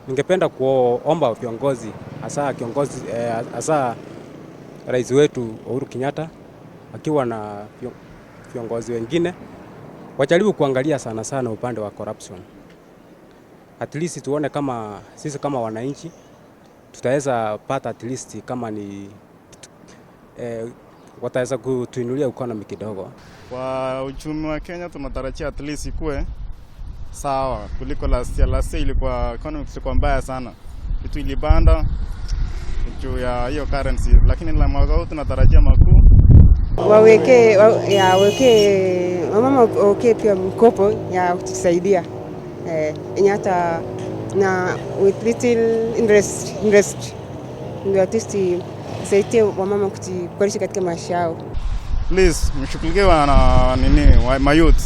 Ningependa kuomba viongozi, hasa kiongozi, hasa rais wetu Uhuru Kenyatta akiwa na viongozi wengine wajaribu kuangalia sana sana upande wa corruption. At least tuone kama sisi kama wananchi tutaweza pata at least kama ni wataweza kutuinulia economy kidogo. Kwa uchumi wa Kenya tunatarajia at least ikue sawa kuliko last year. Last year ilikuwa economics ilikuwa mbaya sana, kitu ilipanda juu ya hiyo currency, lakini la mwaka huu tunatarajia makuu. Waweke ya waweke wamama waweke pia mkopo ya kutusaidia yenye hata na with little interest ndio at least isaidie wamama kujiboresha katika maisha yao. Please mshughulikie wana nini wa, mayouth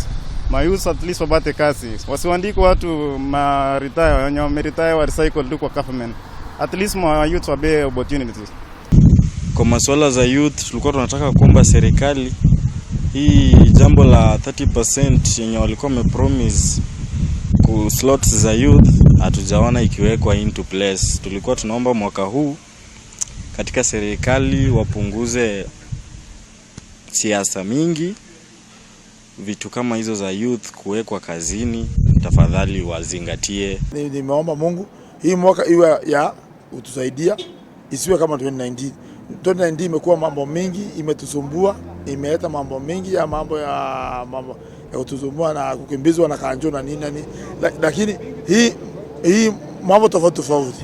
mayouth at least wapate kazi, wasiwandike watu ma retire wenye wameretire wa recycle tu kwa government. At least ma youth wape opportunities. Kwa masuala za youth, tulikuwa tunataka kuomba serikali hii jambo la 30% yenye walikuwa wamepromise ku slots za youth hatujaona ikiwekwa into place. Tulikuwa tunaomba mwaka huu katika serikali wapunguze siasa mingi, vitu kama hizo za youth kuwekwa kazini, tafadhali wazingatie. Nimeomba Mungu hii mwaka iwe ya utusaidia, isiwe kama 2019. 2019 imekuwa mambo mingi, imetusumbua, imeleta mambo mingi ya mambo ya kutusumbua na kukimbizwa na kanjo na nini na nini, lakini hii mambo tofauti tofauti.